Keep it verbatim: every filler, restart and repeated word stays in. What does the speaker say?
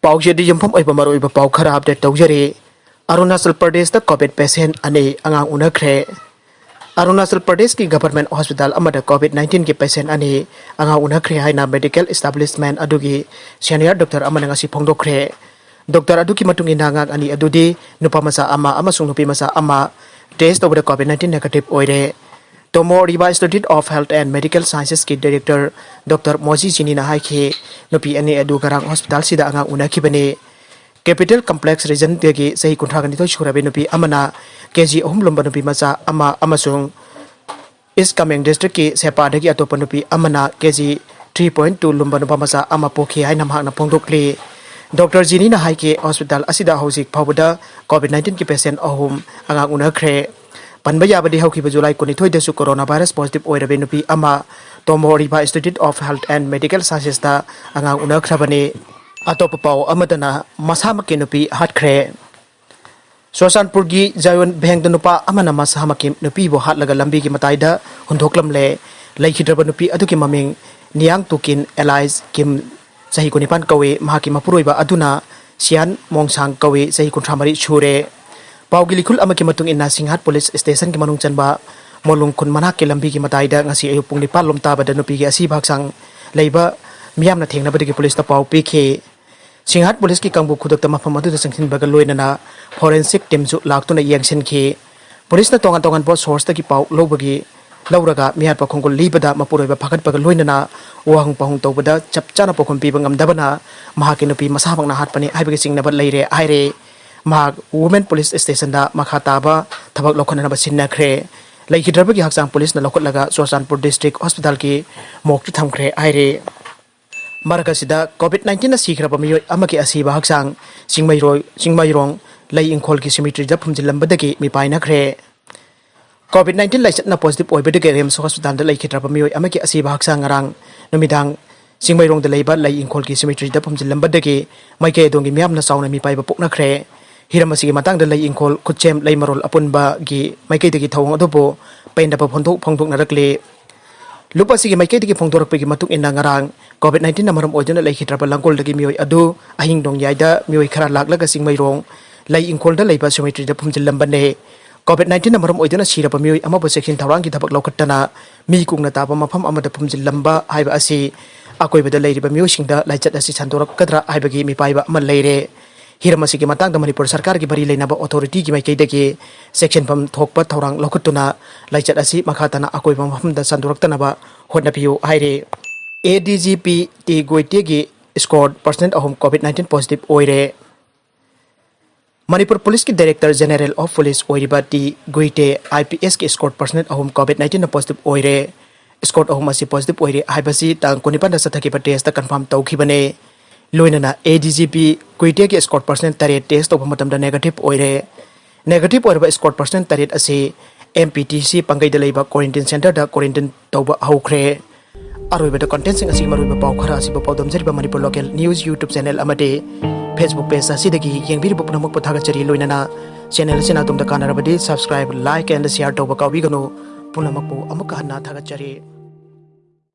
ꯄꯥꯎꯁꯦ ꯑꯗꯨ ꯌꯨꯝꯐꯝ ꯑꯣꯏꯕ ꯃꯔꯨꯑꯣꯏꯕ ꯄꯥꯎ ꯈꯔ ꯑꯞꯗꯦꯠ ꯇꯧꯖꯔꯤ꯫ ꯑꯔꯨꯅꯥꯆꯜ ꯄ꯭ꯔꯗꯦꯁꯇ ꯀꯣꯚꯤꯗ ꯄꯦꯁꯦꯟ ꯑꯅꯤ ꯑꯉꯥꯡ ꯎꯅꯈ꯭ꯔꯦ꯫ ꯑꯔꯨꯅꯥꯆꯜ ꯄ꯭ꯔꯗꯦꯁꯀꯤ ꯒꯚꯔꯟꯃꯦꯟꯠ ꯍꯣꯁꯄꯤꯇꯥꯜ ꯑꯃꯗ ꯀꯣꯚꯤꯗ ꯅꯥꯏꯟꯇꯤꯟꯒꯤ ꯄꯦꯁꯦꯟ ꯑꯅꯤ ꯑꯉꯥꯡ ꯎꯅꯈ꯭ꯔꯦ ꯍꯥꯏꯅ ꯃꯦꯗꯤꯀꯦꯜ ꯏꯁꯇꯥꯕ꯭ꯂꯤꯁꯃꯦꯟꯠ ꯑꯗꯨꯒꯤ ꯁꯦꯅꯤꯌꯔ ꯗꯣꯛꯇꯔ ꯑꯃꯅ ꯉꯁꯤ ꯐꯣꯡꯗꯣꯛꯈ꯭ꯔꯦ꯫ ꯗꯣꯛꯇꯔ ꯑꯗꯨꯒꯤ ꯃꯇꯨꯡ ꯏꯟꯅ ꯑꯉꯥꯡ ꯑꯅꯤ ꯑꯗꯨꯗꯤ ꯅꯨꯄꯥ ꯃꯆꯥ ꯑꯃ ꯑꯃꯁꯨꯡ ꯅꯨꯄꯤ ꯃꯆꯥ ꯑꯃ ꯇꯦꯁ ꯇꯧꯕꯗ ꯀꯣꯚꯤꯗ ꯅꯥꯏꯟꯇꯤꯟ ꯅꯦꯒꯦꯇꯤꯚ ꯑꯣꯏꯔꯦ꯫ Tomo Riba institute of health and medical ꯁꯥꯏꯟꯁꯦꯁꯀꯤ ꯗꯥꯏꯔꯦꯛꯇꯔ ꯗꯣꯛꯇꯔ ꯃꯣꯖꯤ ꯖꯤꯅꯤꯅ ꯍꯥꯏꯈꯤ, ꯅꯨꯄꯤ ꯑꯅꯤ ꯑꯗꯨ ꯉꯔꯥꯡ ꯍꯣꯁꯄꯤꯇꯥꯜꯁꯤꯗ ꯑꯉꯥꯡ ꯎꯅꯈꯤꯕꯅꯤ꯫ ꯀꯦꯄꯤꯇꯦꯜ ꯀꯝꯄ꯭ꯂꯦꯛꯁ ꯔꯤꯖꯟꯗꯒꯤ ꯆꯍꯤ ꯀꯨꯟꯊ꯭ꯔꯥꯒ ꯅꯤꯊꯣꯏ ꯁꯨꯔꯕꯤ ꯅꯨꯄꯤ ꯑꯃꯅ ꯀꯦ ꯖꯤ ꯑꯍꯨꯝ ꯂꯨꯝꯕ ꯅꯨꯄꯤ ꯃꯆꯥ ꯑꯃ ꯑꯃꯁꯨꯡ ꯏꯁ ꯀꯥꯃꯦꯡ ꯗꯤꯁꯇ꯭ꯔꯤꯛꯀꯤ ꯁꯦꯄꯥꯗꯒꯤ ꯑꯇꯣꯞꯄ ꯅꯨꯄꯤ ꯑꯃꯅ ꯀꯦ ꯖꯤ ꯊ꯭ꯔꯤ ꯄꯣꯏꯟꯠ ꯇꯨ ꯂꯨꯝꯕ ꯅꯨꯄꯥ ꯃꯆꯥ ꯑꯃ ꯄꯣꯛꯈꯤ ꯍꯥꯏꯅ ꯃꯍꯥꯛꯅ ꯐꯣꯡꯗꯣꯛꯂꯤ꯫ ꯗꯣꯛꯇꯔ ꯖꯤꯅꯤꯅ ꯍꯥꯏꯈꯤ, ꯍꯣꯁꯄꯤꯇꯥꯜ ꯑꯁꯤꯗ ꯍꯧꯖꯤꯛ ꯐꯥꯎꯕꯗ ꯀꯣꯚꯤꯗ ꯅꯥꯏꯟꯇꯤꯟꯒꯤ ꯄꯦꯁꯦꯟ ꯑꯍꯨꯝ ꯑꯉꯥꯡ ꯎꯅꯈ꯭ꯔꯦ꯫ ꯄꯟꯕ ꯌꯥꯕꯗꯤ ꯍꯧꯈꯤꯕ ꯖꯨꯂꯥꯏ ꯀꯨꯟꯅꯤꯊꯣꯏꯗꯁꯨ ꯀꯣꯔꯣꯅꯥ ꯚꯥꯏꯔꯁ ꯄꯣꯖꯤꯇꯤꯚ ꯑꯣꯏꯔꯕꯤ ꯅꯨꯄꯤ ꯑꯃ Tomo Riba institute of health and medical ꯁꯥꯏꯟꯁꯦꯁꯇ ꯑꯉꯥꯡ ꯎꯅꯈ꯭ꯔꯕꯅꯤ꯫ ꯑꯇꯣꯞꯄ ꯄꯥꯎ ꯑꯃꯗꯅ ꯃꯁꯥꯃꯛꯀꯤ ꯅꯨꯄꯤ ꯍꯥꯠꯈ꯭ꯔꯦ꯫ ꯆꯨꯔꯆꯥꯟꯄꯨꯔꯒꯤ ꯖꯥꯌꯣꯟ ꯚꯦꯡꯗ ꯅꯨꯄꯥ ꯑꯃꯅ ꯃꯁꯥꯃꯛꯀꯤ ꯅꯨꯄꯤꯕꯨ ꯍꯥꯠꯂꯒ ꯂꯝꯕꯤꯒꯤ ꯃꯇꯥꯏꯗ ꯍꯨꯟꯗꯣꯛꯂꯝꯂꯦ꯫ ꯂꯩꯈꯤꯗ꯭ꯔꯕ ꯅꯨꯄꯤ ꯑꯗꯨꯒꯤ ꯃꯃꯤꯡ ꯅꯤꯌꯥꯡ ꯇꯨꯀꯤꯟ ꯑꯦꯂꯥꯏꯁ ꯀꯤꯝ, ꯆꯍꯤ ꯀꯨꯟꯅꯤꯄꯥꯟ ꯀꯧꯏ꯫ ꯃꯍꯥꯛꯀꯤ ꯃꯄꯨꯔꯣꯏꯕ ꯑꯗꯨꯅ ꯁꯤꯌꯥꯟ ꯃꯣꯡꯁꯥꯡ ꯀꯧꯏ, ꯆꯍꯤ ꯀꯨꯟꯊ꯭ꯔꯥ ꯃꯔꯤ ꯁꯨꯔꯦ꯫ ꯄꯥꯎꯒꯤ ꯂꯤꯈꯨꯜ ꯑꯃꯒꯤ ꯃꯇꯨꯡ ꯏꯟꯅ, ꯁꯤꯡꯍꯥꯠ ꯄꯨꯂꯤꯁ ꯁ꯭ꯇꯦꯁꯟꯒꯤ ꯃꯅꯨꯡ ꯆꯟꯕ ꯃꯣꯂꯨꯡ ꯈꯨꯟ ꯃꯅꯥꯛꯀꯤ ꯂꯝꯕꯤꯒꯤ ꯃꯇꯥꯏꯗ ꯉꯁꯤ ꯑꯌꯨꯛ ꯄꯨꯡ ꯅꯤꯄꯥꯟ ꯂꯣꯝ ꯇꯥꯕꯗ ꯅꯨꯄꯤꯒꯤ ꯑꯁꯤꯕ ꯍꯛꯆꯥꯡ ꯂꯩꯕ ꯃꯤꯌꯥꯝꯅ ꯊꯦꯡꯅꯕꯗꯒꯤ ꯄꯨꯂꯤꯁꯇ ꯄꯥꯎ ꯄꯤꯈꯤ꯫ ꯁꯤꯡꯍꯥꯠ ꯄꯨꯂꯤꯁꯀꯤ ꯀꯥꯡꯕꯨ ꯈꯨꯗꯛꯇ ꯃꯐꯝ ꯑꯗꯨꯗ ꯆꯪꯁꯤꯟꯕꯒ ꯂꯣꯏꯅꯅ ꯐꯣꯔꯦꯟꯁꯤꯛ ꯇꯤꯝꯁꯨ ꯂꯥꯛꯇꯨꯅ ꯌꯦꯡꯁꯤꯟꯈꯤ꯫ ꯄꯨꯂꯤꯁꯅ ꯇꯣꯉꯥꯟ ꯇꯣꯉꯥꯟꯕ ꯁꯣꯔꯁꯇꯒꯤ ꯄꯥꯎ ꯂꯧꯕꯒꯤ, ꯂꯧꯔꯒ ꯃꯤꯍꯥꯠꯄ ꯈꯣꯡꯒꯨꯜ ꯂꯤꯕꯗ ꯃꯄꯨꯔꯣꯏꯕ ꯐꯥꯒꯠꯄꯒ ꯂꯣꯏꯅꯅ ꯋꯥꯍꯪ ꯄꯥꯎꯍꯪ ꯇꯧꯕꯗ ꯆꯞ ꯆꯥꯅ ꯄꯥꯎꯈꯨꯝ ꯄꯤꯕ ꯉꯝꯗꯕꯅ ꯃꯍꯥꯛꯀꯤ ꯅꯨꯄꯤ ꯃꯁꯥꯃꯛꯅ ꯍꯥꯠꯄꯅꯤ ꯍꯥꯏꯕꯒꯤ ꯆꯤꯡꯅꯕ ꯂꯩꯔꯦ ꯍꯥꯏꯔꯦ꯫ ꯃꯍꯥꯛ ꯋꯨꯃꯦꯟ ꯄꯨꯂꯤꯁ ꯁ꯭ꯇꯦꯁꯟꯗ ꯃꯈꯥ ꯇꯥꯕ ꯊꯕꯛ ꯂꯧꯈꯠꯅꯅꯕ ꯁꯤꯟꯅꯈ꯭ꯔꯦ꯫ ꯂꯩꯈꯤꯗ꯭ꯔꯕꯒꯤ ꯍꯛꯆꯥꯡ ꯄꯨꯂꯤꯁꯅ ꯂꯧꯈꯠꯂꯒ ꯆꯨꯔꯆꯥꯟꯄꯨꯔ ꯗꯤꯁꯇ꯭ꯔꯤꯛ ꯍꯣꯁꯄꯤꯇꯥꯜꯒꯤ ꯃꯣꯔꯒꯇ ꯊꯝꯈ꯭ꯔꯦ ꯍꯥꯏꯔꯦ꯫ ꯃꯔꯛ ꯑꯁꯤꯗ ꯀꯣꯚꯤꯗ ꯅꯥꯏꯟꯇꯤꯟꯅ ꯁꯤꯈ꯭ꯔꯕ ꯃꯤꯑꯣꯏ ꯑꯃꯒꯤ ꯑꯁꯤꯕ ꯍꯛꯆꯥꯡ ꯆꯤꯡꯃꯩꯔꯣꯏ-, ꯆꯤꯡꯃꯩꯔꯣꯡ ꯂꯩ ꯏꯪꯈꯣꯜꯒꯤ ꯁꯤꯃꯤꯇ꯭ꯔꯤꯗ ꯐꯨꯝꯖꯤꯜꯂꯝꯕꯗꯒꯤ ꯃꯤꯄꯥꯏꯅꯈ꯭ꯔꯦ꯫ ꯀꯣꯚꯤꯗ ꯅꯥꯏꯟꯇꯤꯟ ꯂꯥꯏꯆꯠꯅ ꯄꯣꯖꯤꯇꯤꯚ ꯑꯣꯏꯕꯗꯒꯤ ꯔꯤꯝꯁ ꯍꯣꯁꯄꯤꯇꯥꯜꯗ ꯂꯩꯈꯤꯗ꯭ꯔꯕ ꯃꯤꯑꯣꯏ ꯑꯃꯒꯤ ꯑꯁꯤꯕ ꯍꯛꯆꯥꯡ ꯉꯔꯥꯡ ꯅꯨꯃꯤꯗꯥꯡ ꯆꯤꯡꯃꯩꯔꯣꯡꯗ ꯂꯩꯕ ꯂꯩ ꯏꯪꯈꯣꯜꯒꯤ ꯁꯤꯃꯤꯇ꯭ꯔꯤꯗ ꯐꯨꯝꯖꯤꯜꯂꯝꯕꯗꯒꯤ ꯃꯥꯏꯀꯩ ꯑꯗꯣꯝꯒꯤ ꯃꯤꯌꯥꯝꯅ ꯆꯥꯎꯅ ꯃꯤꯄꯥꯏꯕ ꯄꯣꯛꯅꯈ꯭ꯔꯦ꯫ ꯍꯤꯔꯝ ꯑꯁꯤꯒꯤ ꯃꯇꯥꯡꯗ ꯂꯩ ꯏꯪꯈꯣꯜ, ꯈꯨꯠꯁꯦꯝ, ꯂꯩ ꯃꯔꯣꯜ ꯑꯄꯨꯟꯕꯒꯤ ꯃꯥꯏꯀꯩꯗꯒꯤ ꯊꯧꯑꯣꯡ ꯑꯗꯨꯕꯨ ꯄꯦꯟꯗꯕ ꯐꯣꯡꯗꯣꯛ-, ꯐꯣꯡꯗꯣꯛꯅꯔꯛꯂꯤ꯫ ꯂꯨꯞ ꯑꯁꯤꯒꯤ ꯃꯥꯏꯀꯩꯗꯒꯤ ꯐꯣꯡꯗꯣꯔꯛꯄꯒꯤ ꯃꯇꯨꯡ ꯏꯟꯅ, ꯉꯔꯥꯡ COVID nineteenꯅ ꯃꯔꯝ ꯑꯣꯏꯗꯨꯅ ꯂꯩꯈꯤꯗ꯭ꯔꯕ ꯂꯥꯡꯒꯣꯜꯗꯒꯤ ꯃꯤꯑꯣꯏ ꯑꯗꯨ ꯑꯍꯤꯡ ꯅꯣꯡꯌꯥꯏꯗ ꯃꯤꯑꯣꯏ ꯈꯔ ꯂꯥꯛꯂꯒ ꯆꯤꯡꯃꯩꯔꯣꯡ ꯂꯩ ꯏꯪꯈꯣꯜꯗ ꯂꯩꯕ cemeteryꯗ ꯐꯨꯝꯖꯤꯜꯂꯝꯕꯅꯦ꯫ COVID nineteenꯅ ꯃꯔꯝ ꯑꯣꯏꯗꯨꯅ ꯁꯤꯔꯕ ꯃꯤꯑꯣꯏ ꯑꯃꯕꯨ ꯆꯦꯛꯁꯤꯟ ꯊꯧꯔꯥꯡꯒꯤ ꯊꯕꯛ ꯂꯧꯈꯠꯇꯅ ꯃꯤ ꯀꯨꯡꯅ ꯇꯥꯕ ꯃꯐꯝ ꯑꯃꯗ ꯐꯨꯝꯖꯤꯜꯂꯝꯕ ꯍꯥꯏꯕ ꯑꯁꯤ ꯑꯀꯣꯏꯕꯗ ꯂꯩꯔꯤꯕ ꯃꯤꯑꯣꯏꯁꯤꯡꯗ ꯂꯥꯏꯆꯠ ꯑꯁꯤ ꯁꯟꯗꯣꯔꯛꯀꯗ꯭ꯔꯥ ꯍꯥꯏꯕꯒꯤ ꯃꯤꯄꯥꯏꯕ ꯑꯃ ꯂꯩꯔꯦ꯫ ꯍꯤꯔꯝ ꯑꯁꯤꯒꯤ ꯃꯇꯥꯡꯗ ꯃꯅꯤꯄꯨꯔ ꯁꯔꯀꯥꯔꯒꯤ ꯃꯔꯤ ꯂꯩꯅꯕ authorityꯒꯤ ꯃꯥꯏꯀꯩꯗꯒꯤ ꯆꯦꯛꯁꯤꯟꯐꯝ ꯊꯣꯛꯄ ꯊꯧꯔꯥꯡ ꯂꯧꯈꯠꯇꯨꯅ ꯂꯥꯏꯆꯠ ꯑꯁꯤ ꯃꯈꯥ ꯇꯥꯅ ꯑꯀꯣꯏꯕ ꯃꯐꯝꯗ ꯁꯟꯗꯣꯔꯛꯇꯅꯕ ꯍꯣꯠꯅꯕꯤꯌꯨ ꯍꯥꯏꯔꯤ꯫ ADGP ꯇꯤ ꯒꯣꯏꯇꯦꯒꯤ escort personnel ꯑꯍꯨꯝ COVID nineteen positive ꯑꯣꯏꯔꯦ꯫ ꯃꯅꯤꯄꯨꯔ ꯄꯨꯂꯤꯁꯀꯤ Director General of Police ꯑꯣꯏꯔꯤꯕ ꯇꯤ ꯒꯨꯏꯇꯦ IPSꯀꯤ escort personnel ꯑꯍꯨꯝ COVID nineteenꯅ positive ꯑꯣꯏꯔꯦ꯫ Escort ꯑꯍꯨꯝ ꯑꯁꯤ positive ꯑꯣꯏꯔꯦ ꯍꯥꯏꯕꯁꯤ ꯇꯥꯡ ꯀꯨꯟꯅꯤꯄꯥꯟꯗ ꯆꯠꯊꯈꯤꯕ testꯇ confirm ꯇꯧꯈꯤꯕꯅꯦ꯫ ꯂꯣꯏꯅꯅ ADGP ꯒꯨꯏꯇꯦꯒꯤ escort personnel ꯇꯔꯦꯠ test ꯇꯧꯕ ꯃꯇꯝꯗ negative ꯑꯣꯏꯔꯦ꯫ Negative ꯑꯣꯏꯔꯕ escort personnel ꯇꯔꯦꯠ ꯑꯁꯤ MPTC ꯄꯥꯡꯒꯩꯗ ꯂꯩꯕ quarantine centreꯗ quarantine ꯇꯧꯕ ꯍꯧꯈ꯭ꯔꯦ꯫ ꯑꯔꯣꯏꯕꯗ contentꯁꯤꯡ ꯑꯁꯤꯒꯤ ꯃꯔꯨꯑꯣꯏꯕ ꯄꯥꯎ ꯈꯔ ꯑꯁꯤꯕꯨ ꯄꯥꯎꯗꯝꯖꯔꯤꯕ Manipur Local News YouTube channel ꯑꯃꯗꯤ Facebook page ꯑꯁꯤꯗꯒꯤ ꯌꯦꯡꯕꯤꯔꯤꯕ ꯄꯨꯝꯅꯃꯛꯄꯨ ꯊꯥꯒꯠꯆꯔꯤ꯫ ꯂꯣꯏꯅꯅ channel ꯑꯁꯤꯅ ꯑꯗꯣꯝꯗ ꯀꯥꯟꯅꯔꯕꯗꯤ subscribe, like and share ꯇꯧꯕ ꯀꯥꯎꯕꯤꯒꯅꯨ꯫ ꯄꯨꯝꯅꯃꯛꯄꯨ ꯑꯃꯨꯛꯀ ꯍꯟꯅ ꯊꯥꯒꯠꯆꯔꯤ꯫